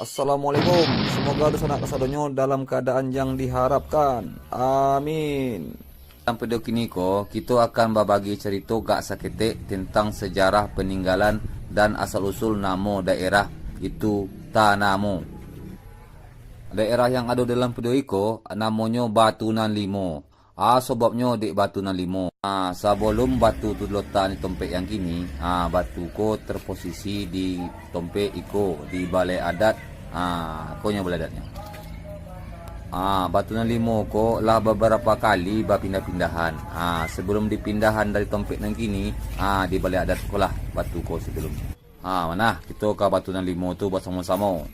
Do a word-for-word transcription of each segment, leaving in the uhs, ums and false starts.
Assalamualaikum. Semoga dunsanak kasadonyo dalam keadaan yang diharapkan. Amin. Dalam video kini ko, kito akan babagi carito gak saketek tentang sejarah peninggalan dan asal usul namo daerah itu Tanamo. Daerah yang ado dalam video iko namonyo Batu Nan Limo. Ah, sobabnyo dek Batu Nan Limo. Ah, sabalum batu tu dilotak di tompek yang kini, ah, batu ko terposisi di tompek iko, di balai adat. Ah, ko nyo balai adatnyo. Ah, Batu Nan Limo ko lah babarapo kali bapindah-pindahan. Ah, sabalum dipindahan dari tompek nan kini, ah, di balai adat ko lah batu ko sabalumnyo. Ha, manah, kito ka Batu Nan Limo tu basamo-samo.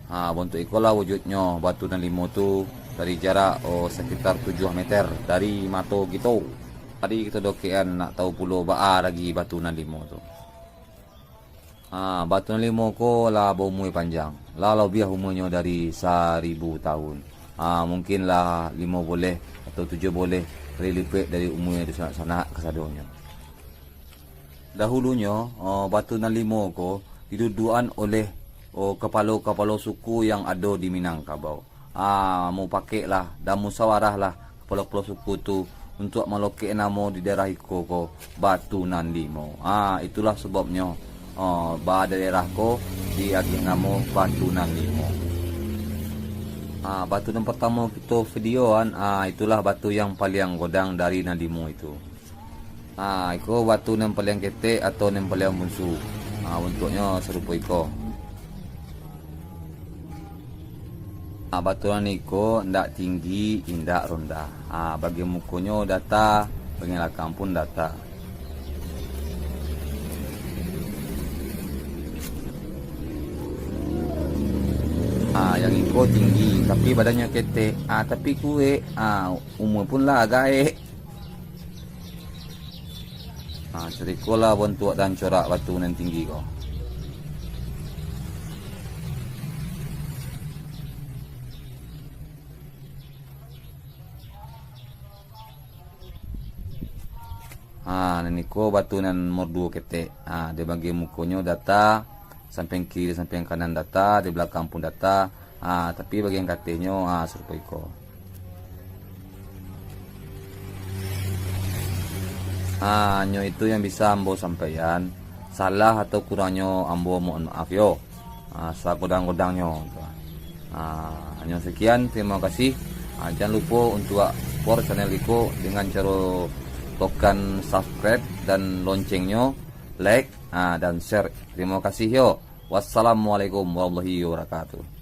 Ha, bantuak ikolah wujudnyo Batu Nan Limo tu dari jarak, oh, sekitar tujuah meter dari mato kito. Jadi kito dokekan nak tahu pulo baa lagi Batu Nan Limo tu. Ha, Batu Nan Limo ko lah baumua panjang. Lah labiah umuanyo dari saribu tahun. Ha, mungkin lah limo boleh atau tujuah boleh kali lipek dari umua dunsanak-sanak kasadonyo. Dahulunyo, oh, Batu Nan Limo ko diduduakan oleh, oh, kapalo-kapalo suku yang ado di Minangkabau. Ah, mupakeklah dan musyawarahlah kapalo-kapalo suku tu untuak malokek namo di daerah iko ko Batu Nan Limo. Ah, itulah sababnyo, oh, ba daerah ko diagiah namo Batu Nan Limo. Ah, batu nan partamo kito videoan, ah, itulah batu yang paliang godang dari nan limo itu. Ha, iko batu nan paliang ketek atau nan paliang bunsu. Ha, bantuaknyo sarupo iko. Ha, batu nan iko ndak tinggi, indak rondah. Ha, bagian mukonyo data, bagian balakang pun data. Ha, yang iko tinggi, tapi badannyo ketek. Ha, tapi kuek. Ha, umua pun lah gaek. Ha, carikolah bantuak dan corak batu nan tinggi ko. Ha, nan iko batu nan nomor duo ketek. Ha, di bagian mukonyo data, sampiang kiri, sampiang kanan data, di balakang pun data. Ha, tapi bagian katehnyo, ha, sarupo iko. Ha, hanyo itu yang bisa ambo sampaian. Salah atau kurangnyo ambo mohon maaf yo. Ha, sagodang-godangnyo. Ha, hanyo sekian, terima kasih. Ha, jangan lupo untuak support channel iko dengan caro tokan subscribe dan loncengnyo, like, ha, dan share. Terima kasih yo. Wassalamualaikum warahmatullahi wabarakatuh.